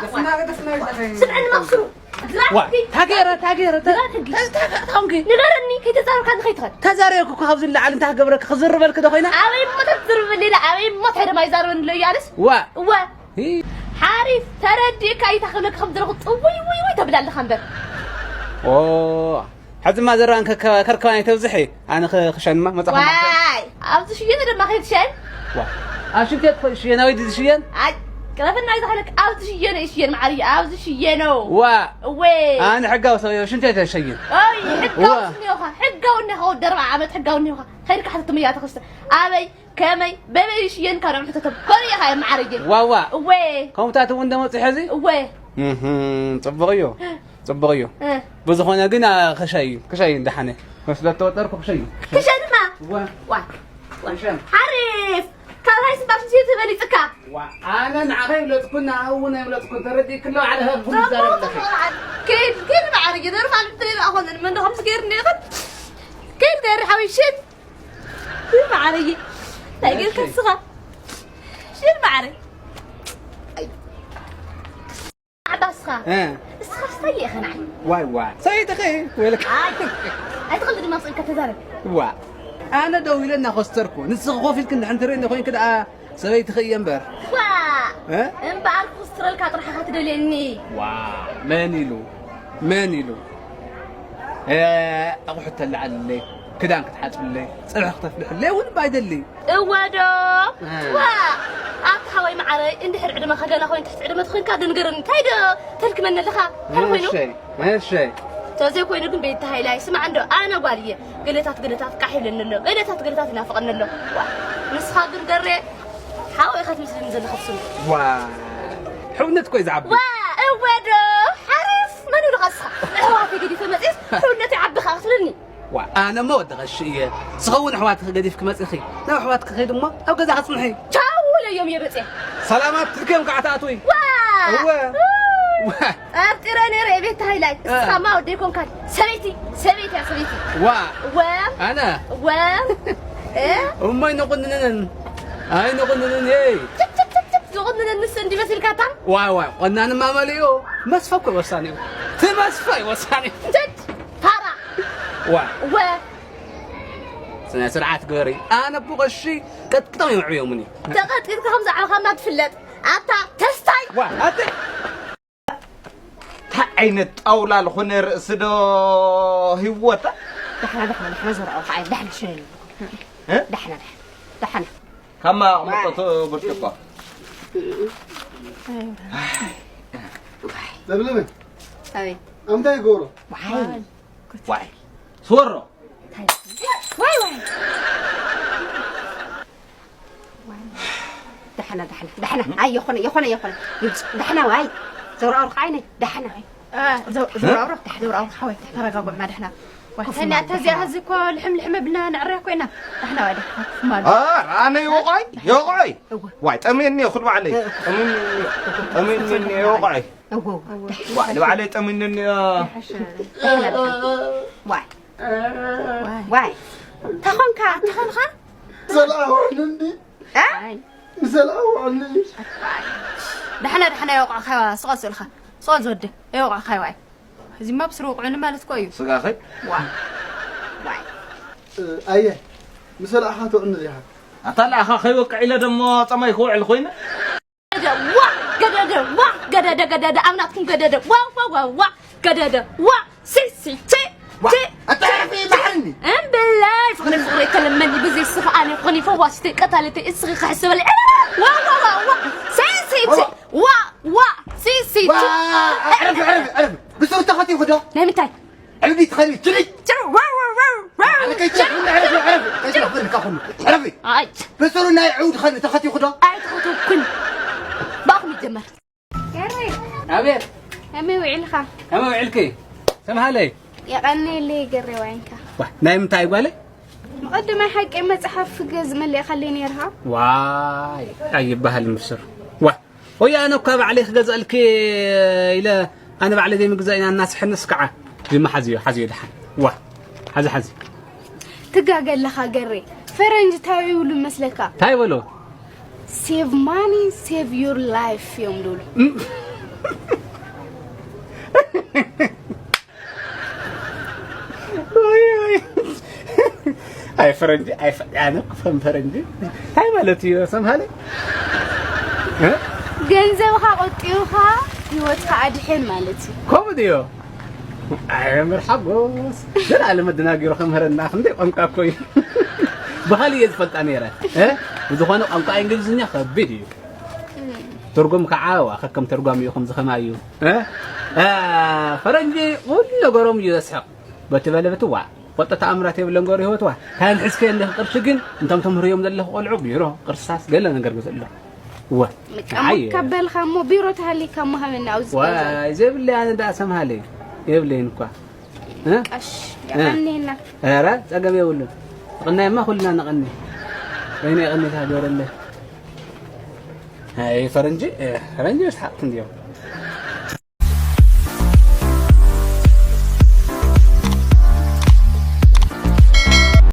ስምዐኒ መቕስሩ። ዋ፣ ታገረ፣ ታገረ፣ ታ-፣ ታ-፣ ታ-፣ ታውንኪ። ንገረኒ፣ ከይተዛረብካ ንኸይትኸድ። ተዛረብኩ እኮ ካብዚ ንላዕሊ እንታይ ክገብረኪ፣ ክዝርበልኪ ዶ ኮይና? ኣበይ እሞ ተትዝርብኒ ኢለ፣ ኣበይ እሞ እንታይ ደማ ይዛረበኒ ኣሎ እዩ ኣነስ? ዋ። እወ። ሂ። ሓሪፍ፣ ተረዲእካ እዩ፣ እንታይ ክብለካ ከም ዘለኹ ጽውይ ውይ ውይ ተብል ኣለኻ እምበር። ኦ፣ ሕዚ ማዘራን ከ-፣ ከ-፣ ከርከባን ኣይተብዝሒ። ኣነ ኸ-፣ ክሸንማ መጻኹ። ዋይ፣ ኣብዚ ሽየን ድማ ከይትሸን። ዋ። ኣብ ሽንት ቤት ክሸን፣ ኣበይ ድዩ ዝሽየን? ኣይ፣ ቅረፈና እዩ ዝሓለክ፣ ኣብዚ ሽየን እዩ ሽየን፣ ማዓርየ፣ ኣብዚ ሽየን ነው። ዋ። እወ። ኣነ ሕጋዊ ሰብ እየ፣ ሽንት ቤት ኣይሸይን። ኦይ፣ ሕጋዊ ዋ። ስም እዮኻ፣ ሕጋዊ እኒኻ፣ ወዲ ኣርብዓ ዓመት ሕጋዊ እኒኻ። ከይድካ ሕተት እያ ተኸስተ። ኣበይ፣ ከመይ፣ በበይ እዩ ሽየን፣ ካብ ንዕም ሕተቶም። ኮሪ ኢኻ፣ ማዓርየ። ዋ፣ ዋ። እወ። ከምኡታት እውን ደመጽ ሕዚ? እወ። እህ፣ ጽቡቕ እዩ። ጽቡቕ እዩ። እ። ብዝኾነ ግን፣ ኣ፣ ክሸይ እዩ፣ ክሸይ እዩ፣ ደሓነ። መስለ ተወጠርኩ፣ ክሸይ እዩ። ክሸይ ድማ? ዋ። ዋ። ክሸይ። ሓሪፍ። ካብ ሃይስ ባሽ ትበሊጽካ። ዋ፣ ኣነ ንዓኻ ይብለጽኩን፣ ንዓኡ እውን ኣይብለጽኩን። ተረዲእክሎ፣ ዓለ ኸ፣ ቡን ጽቡቕ፣ ዛረብ ኣለኺ። ጽቡቕ። ከይድ፣ ከይድ፣ ማዓርየ፣ ኖርማል ትብል ኣኾን፣ ምን ዶ ከምዚ ገይር እንዲኽን? ከይድ፣ ገይር፣ ሓወይ፣ ሽን። ማዓርየ። እንታይ ገይርካ እሺ። እስኻ? ሽን፣ ማዓርየ። ኣይ። ዓባስኻ። እ። እስኻስ እንታይ ኢኻ ንዓይ? ዋይ፣ ዋይ። ሰበይትኺ ወይለካ። ኣይ፣ ኣይትቕልድ ድማ ስቕ ኢልካ ተዛረብ። ዋ። ኣነ ደው ኢለ እናኾስተርኩ፣ ንስኺ ኮፍ ኢልኪ እንድሕር ትርእይኒ ኮይንኪ ደኣ ሰበይትኺ እየ እምበር። ዋ። እ? እምበኣር ክኹስትረልካ ጥራሕ ኢኻ ትደልየኒ። ዋ። መን ኢሉ? መን ኢሉ? እ፣ ኣቑሑት ተለዓልለይ፣ ክዳን ክትሓጽብለይ፣ ጽብሒ ክተፍልሕለይ እውን እባ ኣይደሊ። እወ ዶ? እ። ዋ! ኣብቲ ሓወይ መዓረይ፣ እንድሕር ዕድመኻ ገና ኮይኑ ትሕቲ ዕድመ ተኾይንካ ዶ ንገረኒ፣ እንታይ ዶ ተልክመኒ ኣለኻ? እንታይ ኮይኑ? እሺ፣ እሺ። ተዘይኮይኑ ግን ቤት ሃይላይ፣ ስማዕ እንዶ፣ ኣነ ጓል እየ። ገለታት፣ ገለታት ቃሕ ይብለኒ ኣሎ። ገለታት፣ ገለታት ይናፍቐኒ ኣሎ። ዋ! ንስኻ ግን ገሬ፣ ሓወይ ኢኻ ትመስለኒ ዘለኻ ብስሙ። ዋ! ሕውነት እኮ እዩ ዝዓቢ። ዋ! እወ ዶ? ሓርፍ! መን ኢሉኻ ንስኻ? ንኣሕዋተይ ገዲፈ መጺእስ፣ ሕውነተይ ዓቢ ኸኣ ክትብለኒ? ዋ፣ ኣነ እሞ ወዲ ቐሺ እየ። ዝኸውን ኣሕዋትኺ ገዲፍኪ መጺኺ። ናብ ኣሕዋትኪ ከይዲ እሞ ኣብ ገዛኺ ጽንሒ። ቻው ኢለዮም እየ መጺአ። ሰላማት ትልክዮም ከዓ ትኣትዊ። ዋ! እወ። ው! ዋ! ጠርጢረ ነይረ እየ ቤት ሃይላይ። እ። እስኻ እማ ወደይ ኮንካን። ሰበይቲ፣ ሰበይቲ እያ፣ ሰበይቲ። ዋ! እወ። ኣነ? እወ። እ? እሞ ኣይንቑንንን። ኣይንቑንንን፣ እይ። ችክ፣ ችክ፣ ችክ፣ ችክ። ዝቑንንን ንሱ እንዲ መሲልካ እታ? ዋይ፣ ዋይ፣ ቆናንማ መሊኡ። መስፈ እኮ ወሳኒ እዩ። እቲ መስፈ እዩ ወሳኒ። ችክ፣ ፋራ። ዋ። እወ። ስነ ስርዓት ግበሪ። ኣነ ብቐሺ ቀጥቂጦም እዮም ኣዕብዮምኒ። ተቐጥቂጥካ ከም ዝዓበኻና ትፍለጥ። ኣታ ተስታይ። ዋ፣ ኣተ-፣ እንታይ ዓይነት ጣውላ ዝኾነ ርእሲ ዶ ሂወታ? ዳሕና፣ ዳሕና፣ ዳሕና ዘርዖ ኸዓ ዳሕና ሽነኒ። እ? ዳሕና፣ ዳሕና፣ ዳሕና። ካማ ኣቕምጦ እቲ ብርጭቆ። ለምለም። ኣቤት። ኣምታይ ጎሮ? ዋይ። ዋይ። ስወሮ። ዋይ፣ ዋይ። ዳሕና፣ ዳሕና፣ ዳሕና። ኣይ፣ የኾነ፣ የኾነ፣ የኾነ። ይብጽ-፣ ዳሕና፣ ዋይ። ዘውራውር ኸዓ ዓይነይ፣ ዳሕና። እ፣ ዘው-፣ ዘውራውር፣ ዳሕና። ዘውራውር፣ ሓወይ፣ ተረጋግዑ፣ ማ ዳሕና። ዋይ፣ ኮፍ ተኛ፣ ማለት ተዚኣ ዳሕና። ሀዚ እኮ ልሕም፣ ልሕም ብልና ንዕረ ኮይና። ዳሕና፣ ዋይ፣ ዳሕና፣ ኮፍ ማለት። አ፣ ኣነ ይወቕዐይ፣ ይወቕዐይ። እወ። ዋይ፣ ጠምየኒ፣ ኩሉ ባዕለይ። እ፣ ጠምየኒ፣ ጠምየኒ፣ ይወቕዐይ። እወ፣ እወ። ዋ፣ ንባዕለይ ጠሚኑኒ፣ እ። ይሕሽ። ዋይ። ዋይ። እንታይ ኾንካ? እንታይ ኾንካ? ሰልኣውኒ እንዲ። እ? ሰልኣውኒ። ዳሕና፣ ዳሕና የውቃዕካ፣ ስቕ በል ኢኻ። ስቕ በል ዝወደ። የውቃዕካ፣ ዋይ። እዚማ ብስሩ ውቅዑኒ ማለት እኮ እዩ። ስጋኸይ? ዋይ። ዋይ። እ፣ ኣየ፣ ምስ ሰልኣኻ ትውዕል ኢኻ። ኣታ ለኣኻ ከይወቅዕ ኢለ ደሞ ጸማይ ክውዕል ኮይነ? ገደደ፣ ዋ፣ ገደደ፣ ዋ፣ ገደደ፣ ገደደ፣ ኣብ ናትኩም ገደደ፣ ዋ፣ ዋ፣ ዋ፣ ዋ፣ ገደደ፣ ዋ፣ ሲ፣ ሲ፣ ቺ፣ ዋ፣ ቺ፣ ኣታ ቺ፣ ዓርፊ፣ ቺ። መሓርኒ። እምብለይ፣ ፍቕሪ፣ ፍቕሪ፣ ተለመኒ፣ ብዘይ ስኻ ኣነ ኾኒ፣ ፈዋሲተይ፣ ቀታሊተይ፣ እስኺ ክሕስበለይ። ዋ፣ ዋ፣ ዋ፣ ዋ፣ ሲ፣ ሲ፣ ቺ፣ ዋ፣ ዋ፣ ሲ፣ ሲ፣ ዋ፣ ቺ። ዕረፊ፣ ዕረፊ፣ ዕረፊ። ብስሩ ተኸቲኹ ዶ? ናይ ምንታይ? ዕብዲ ትኸልቢ፣ ችልይ! ችር፣ ዋው፣ ዋው፣ ዋው፣ ዋው! ኣነ ከይትሸፍኒ፣ ዕረፊ፣ ዕረፊ፣ ከይትሸፍኒ፣ ካኹም፣ ዕረፊ! ኣይ! በሰሩ ናይ ዕውድ ኸልቢ ተኸቲኹ ዶ? ኣይተኸተኩን። ብኣኹም ይጀመር። ገሬ! ኣቤት! ከመይ ውዒልኻ? ከመይ ውዒልኪ? ሰምሃለይ! የቐንየለይ ገሬ ዋይንካ። ዋ፣ ናይ ምንታይ ጓለይ? መቐደማይ ሓቂ መጽሓፍ ገዝ መሊእኻለይ ነይርኻ? ዋይ፣ ኣይበሃልን ብስሩ። ዋ! ወይ ኣነ እኳ ባዕለይ ክገዝኣልኪ ኢለ ኣነ ባዕለይ ዘይምግዛእ ኢና እናስሐንስ ከዓ። ጅማ ሓዝዮ፣ ሓዝዮ ደሓን። ዋ፣ ሓዚ፣ ሓዚ። ትጋገ ኣለኻ ገሬ። ፈረንጂ እንታይ ይብሉ መስለካ? እንታይ ይበሉ? Save money, save your life እዮም ዝብሉ። እም፣ ወይ፣ ወይ። ኣይ ፈረንጂ፣ ኣይ ፈ-፣ ኣነ ከም ፈረንጂ እንታይ ማለት እዩ? ሰምሃለ? እ? ገንዘብካ ቆጢብካ ህይወትካ ኣድሕን ማለት እዩ። ከምኡ ድዮ? ኣይ መምህር ሓጎስ፣ ዘላለም ኣደናጊሩ ከምህረና ክንደይ ቋንቋ እኮ እዩ። ብኻሊ እየ ዝፈልጣ ነይረ። እ? ብዝኾነ ቋንቋ እንግሊዝኛ ከቢድ እዩ። ትርጉም ከዓ ዋ፣ ከከም ተርጓሚኡ ከም ዝኸማዩ። እ? እ፣ ፈረንጂ ኩሉ ነገሮም እዩ ዘስሕቕ። በቲ በለ በቲ ዋ፣ ቆጠ ተኣምራት የብለን ገሩ ህይወት ዋ። ካን ሕዝከ እንደ ቅርሺ ግን እንቶም ተምህርዮም ዘለኹ ቆልዑ ቢሮ፣ ቅርሳስ ገለ ነገር ገዘሎ። ወ። ቀሞ ከበልካ እሞ ቢሮ ተሃሊካ እሞ ሃበና ኣብዚ ዋ፣ ገዛ። ዘይብለይ ኣነ ደኣ ሰምሃለይ። የብለይን እኳ። እ? ቀሽ የቐንየና። ኧረ ጸገም የብሉን። ንቕናይማ ኩልና ንቐኒ። ወይኔ የቐኒታ ገረለ። ኣይ ፈረንጂ፣ እ፣ ፈረንጂ ስሓቕቲ እንዲዮም።